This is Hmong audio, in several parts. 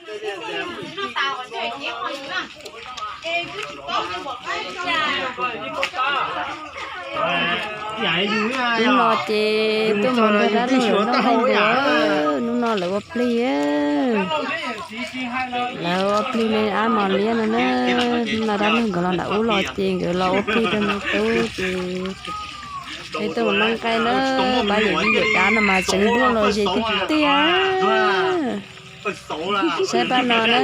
Hnub no ces tuaj mus nrog dab laug lawv noj nqaij ntuav, hnub no lawv ua plig, lawv ua plig li ab mos liab no na. Hnub no dab laug nkawd los nram ub los ces nkawd los ua plig rau no tub ces peb tuaj mus noj nqaij na. Pab yawm yij yawm dab no mas tseev ntuj los ze tiag tiag. Saib pab no na.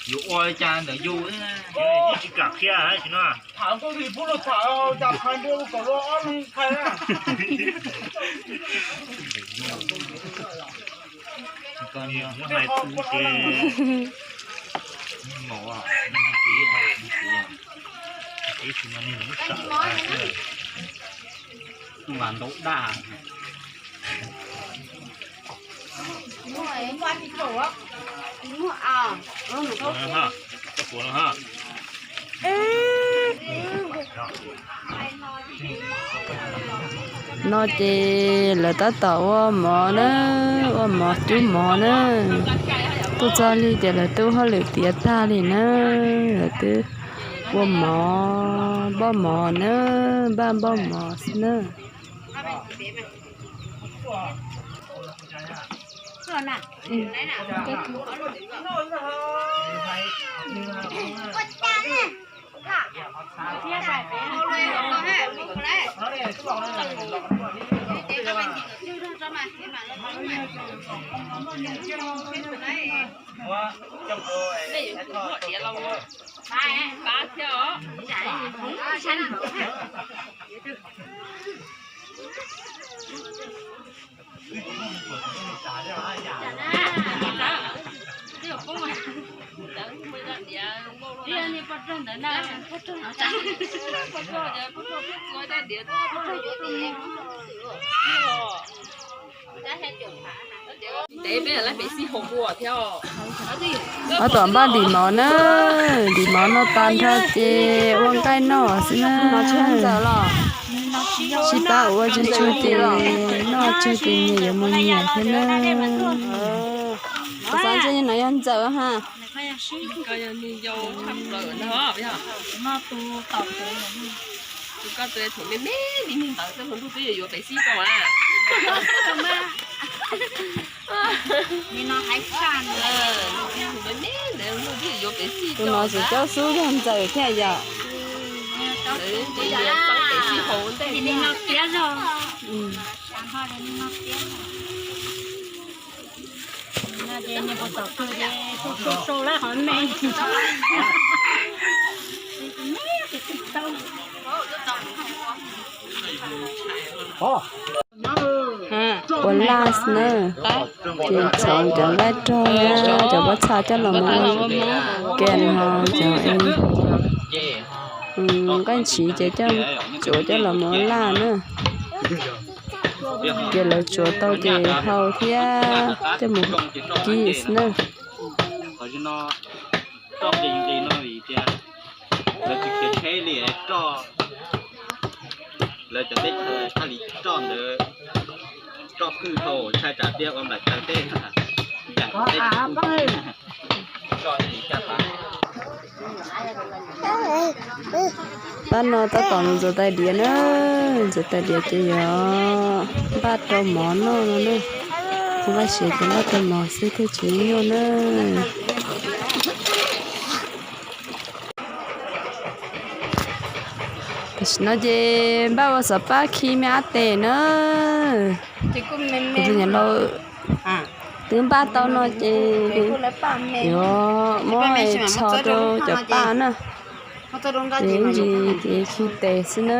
Yus ua cas ntawm yus tsis kam qhia no. Muab hlais tu ces mos, ib tsis no nej muab sam tus mas ntau daj. No ces lawv tab tom ua mov na, ua mov cub mov na. Tuaj txog li ces lawv twb ua hauj lwm tiav tag li na. Lawv twb ua mov, npoj mov na, npaj npoj mov xwb na. Ob tom npaj ntim mov na, ntim mov no tas nrho ces ua nqaij noj xwb na. Sib pab ua tsug tsug ces noj tsug ces nyias yuav mus nyias thiab na. Xav ntshe no yog ntxawm ha. Tus no tseem coob xub yog ntxawm thiab yom. Ua laj xwb na, ces txhoov cov nqaij rog na, cov pob txha coj los mus ua ke no, cov nqaij ntshiv ces coj, tsuav coj los mus ua laj na. Ces lawv tsuav tau ces hau thiab coj mus kib xwb na. Lawv tsis khiav tsheb li, lawv cov teb chaws tshaj li roj ntawd, roj phwj dhau tshaj tsam tiag ua nplaim taw teb. Pab no tab tom mus ntxuav tais diav na, ntxuav tais diav ces yuav npaj rau mov noj no na. Npaj siav ces npaj rau mov xwb thiaj tsis nyuaj na. Tam sim no ces npaj ua xov pab khi me ab tes na. Kuv tus niam laus twb npaj tau no ces yuav muab txho rau cov paj na. Ces ib ntsis ces khi tes xwb na.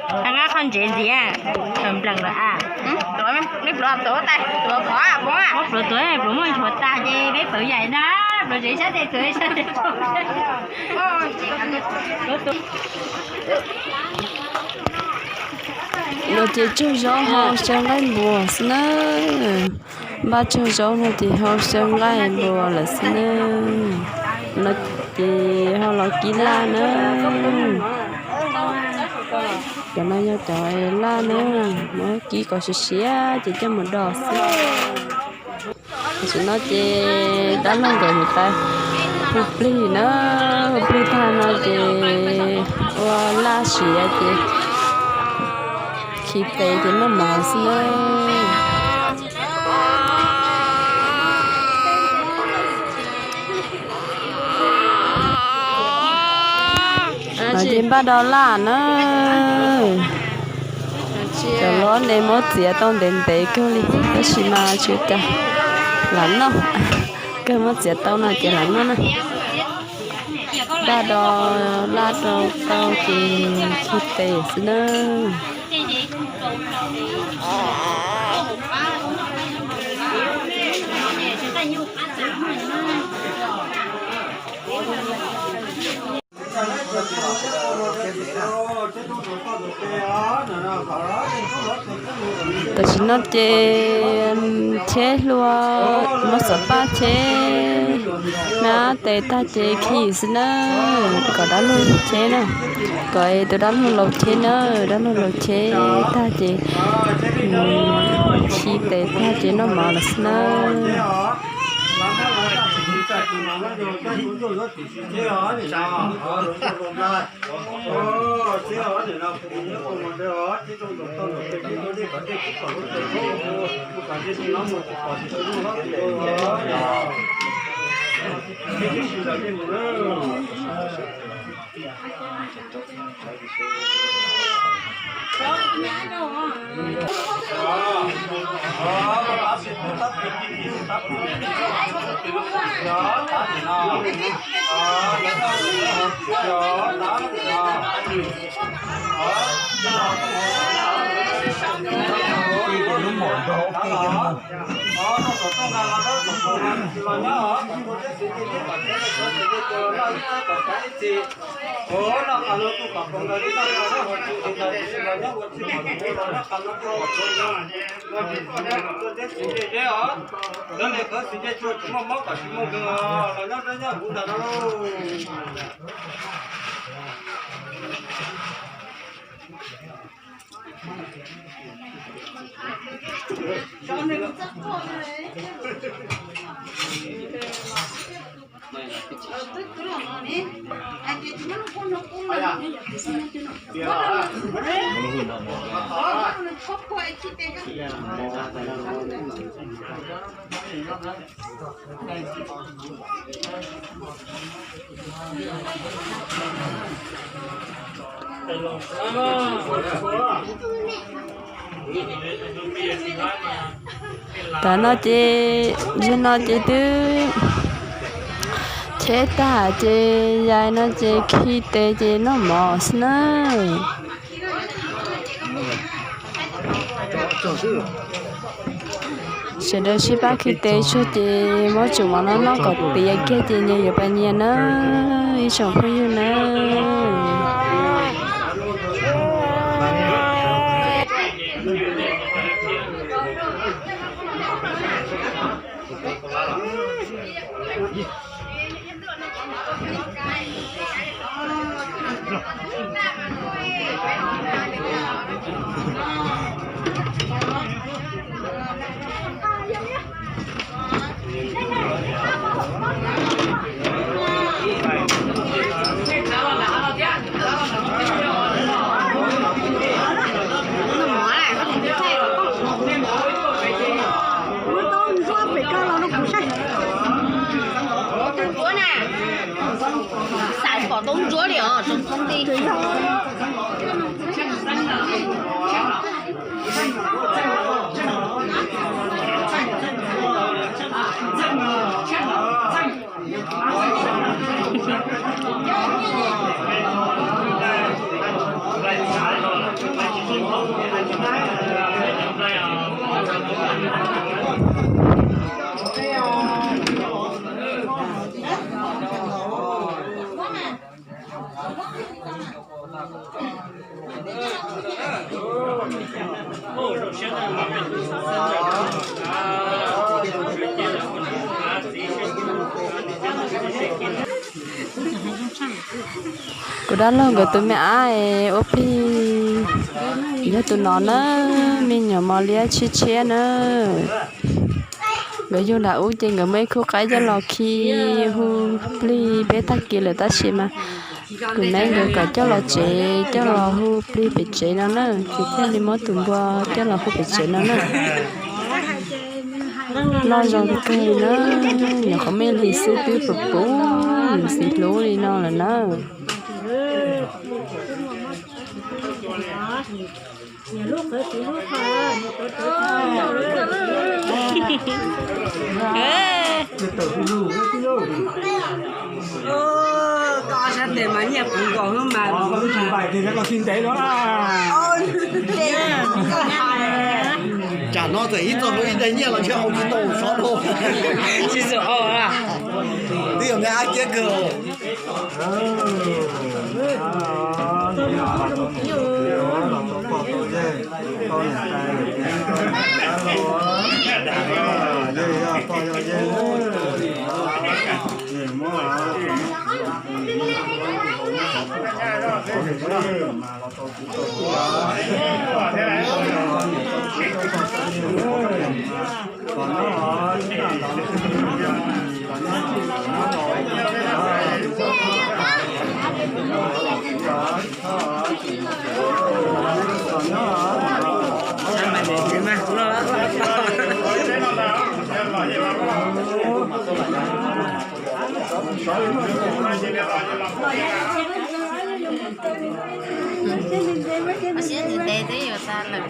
Qhov ntsev ntxiv, nplees lawm a. Peb pluav tuav, pluav muaj nchuav tas ces peb pawv yaim na, pluav tsev sab tes tuav sab tes. No ces tsug zaub hau xyaw nqaij npuas xwb na. Npaj tsaug zaub no ces ho xyaw nqaij npua lawm xwb na. No ces ho los kib laj na. Cov no yog cov laj na, muab kib kom siav siav ces coj mus do xwb. Tam sim no ces dab laug nkawd yuav tau hu plig na, hu plig tag no ces ua laj siav ces khi tes ces noj mov xwb na. No ces npaj do laj na. Cov loj ne muab txiav tau ntev ntev kawg li tab sis mas tsis ua cas, lam noj. Kawg muab txiav tau no ces lam noj na. Npaj do laj rau tau ces khi tes xwb na. Tam sim no ces cheb hlua, muab xov paj cheb, nab tes tag ces khi xwb na, kom dab laug cheb na, kom tus dab laug laus cheb na, dab laug laus cheb tag ces khi tes tag ces noj mov lawm xwb na. Tam no ces, zaum no ces twb cheb tag ces yais no ces khi tes ces noj mov xwb na. Sawv daws sib pab khi tes tsuag ces muab tsum mov no noj kom tiav kiag ces nyias yuav pab nyias na, ib tsoom phooj ywg na. Xav kom tau ntsuab li os, tsoom phooj ywg. Kuv dab laug nkawd tus me ab es ua plig yog tus no na, me nyuam mos liab tshiab tshiab na. Nkawd yug nram ub ces nkawd muaj ib khub qaib coj los khi hu plig peb tag kis lawm tab sis mas kuv neb nkawd kom coj los tsev, coj los hu plig pem tsev no na, ces thiaj li muab tus npua coj los hu pem tsev no na. Loj zoo kawg li na, nyuam qhuav muaj ib hlis xwb twb puv puv xis hlub li no lawm na. Koj sab tes mas nyiaj puv nkaus mas. Tsam no txawm ib txoj hlua ib daig nyiaj los ntshe hau tsis tau sov rau. Tsis txawm hau. Twb yog me ab kiab kawg. Siab ntev ntev twb yuav tag lawm.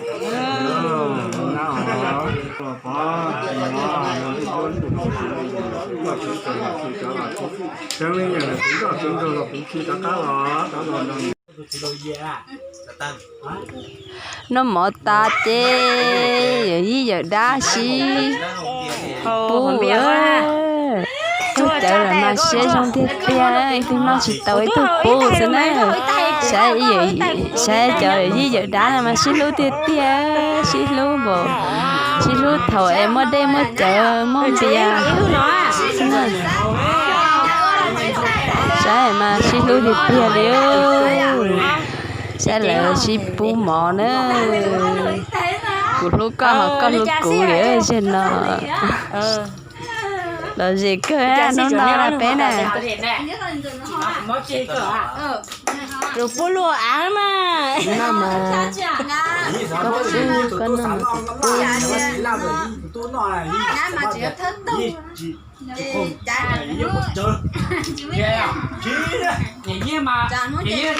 Noj mov tas ces yawm yij yawm dab sib pub, tuaj cawv lawm mas siab zoo tiag tiag, ib tug noj tsis tau ib tug pub xwb na. Saib, saib cov yawm yij yawm dab no mas sib hlub tiag tiag, sib hlub npaum, sib hlub thaum es muaj dej muaj cawv muaj npias xwb na. Saib mas sib hlub tiag tiag li. Saib lawv sib pub mov na. Kuv hlub koj ho koj hlub kuv li zaum no. Lom zem kawg hnub no peb na. Lus pub luaj av mas.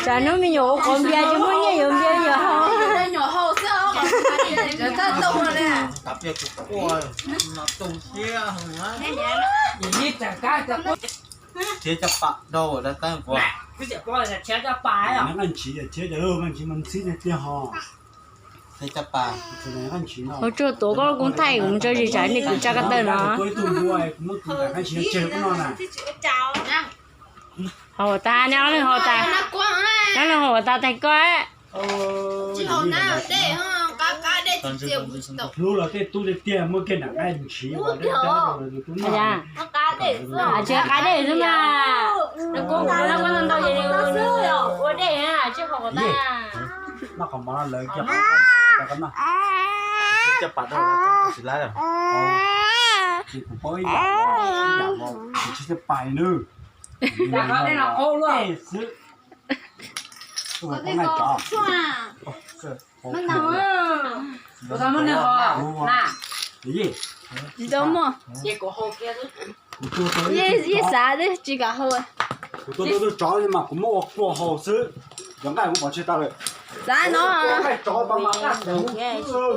Tsam hnub me nyuam ua qhov npias tsis muaj nyiaj yuav npias yuav haus. Thiab cov pam rau dab teb nquag. Ua tsuag tuav koj lub koob thaij kuv mus tso zis tsam nej kwv tsa koj tawm no. Haus tas, neb ob leeg haus tas, neb ob leeg haus tas tais koj. Hlub los tej tub tiag tiag muaj kiag nram nqaij ntshiv ua dab dab rau tus tub no. Tsis qab dej xwb mas. Ua dej tsis haus tas. Noj qhov mov no lawv kiag qhov no. Tsis paub ib yam, ib yam, tsis pais nawb. Tsis tau muaj. Yeej xav tsis kam haus. Kuv tuaj tuaj tsov mas kuv muab ua kua haus xwb. Cov nqaij kuv pov tseg tag lawm. Xav no. Nqaij tsov tau mas nqaij xwb.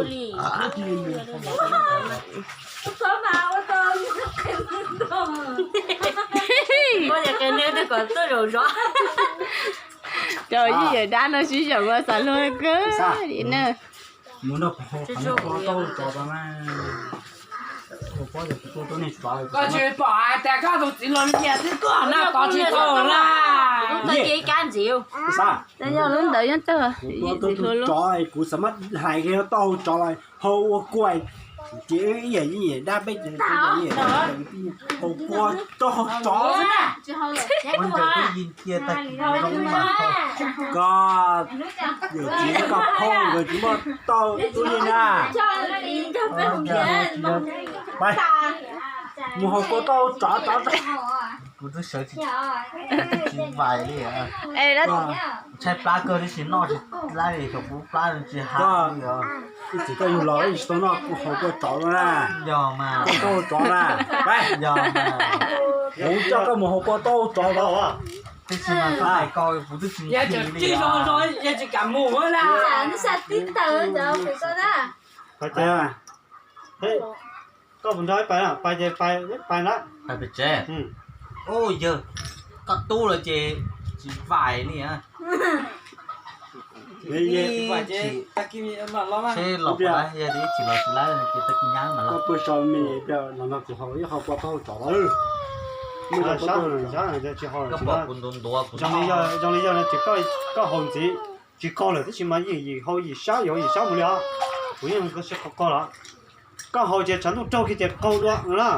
Cov yij yawm dab no sib yaum ua xav luag kawg li na. Koj tsis pom hais tias koj tus txiv hluas ntiag xwb koj na, koj tsis tau na. Yog lub ntawd nyob tag. Kuv xav mas hais tias tau tsov los hau ua kuais. Ces ib yam li yam dab peb ces haus kua rau haus tsov xwb na. Ua ntawd twb yeej cia tag kis zoo mas. Koj yawm txiv koj phauj nkawd tsis muaj tauj tub li na. Mus haus kua tau tsov tsov. Kuv twb sawv tsis, tsis vais li. Ntshai plab kawg tab sis noj tsis laib li, xyov kuv plab tsis haum li os. Ib txwm koj yug los ib tsis tau noj haus kua tsov no na. Yog mas. Kua tau tsov na. Yog mas. Kuv coj koj mus haus kua tau tsov no. Tab sis mas koj hais ko kuv twb tsis nyiam li os. Koj puas nrog pais na? Pais ces pais na. Pais pem tsev. Yawg, koj tub lawm ces tsis vais li. Seb los pais, yog tias ib txwm los tsis laib ces tag kis nyab mas los. Koj puas so me los no kuv haus ib qho kua tau tsov lawm. Koj pom kuv ntuav ntuav kuv zoo li yog no ces koj haus ntxiv. Tsis qaug lawm tab sis mas yeej yim haus yim sab, yim haus yim sab mus li os. Kuv yeej koj sib qaug qaug los. Koj haus ces tshav ntuj raug kiag ces qaug dua no na.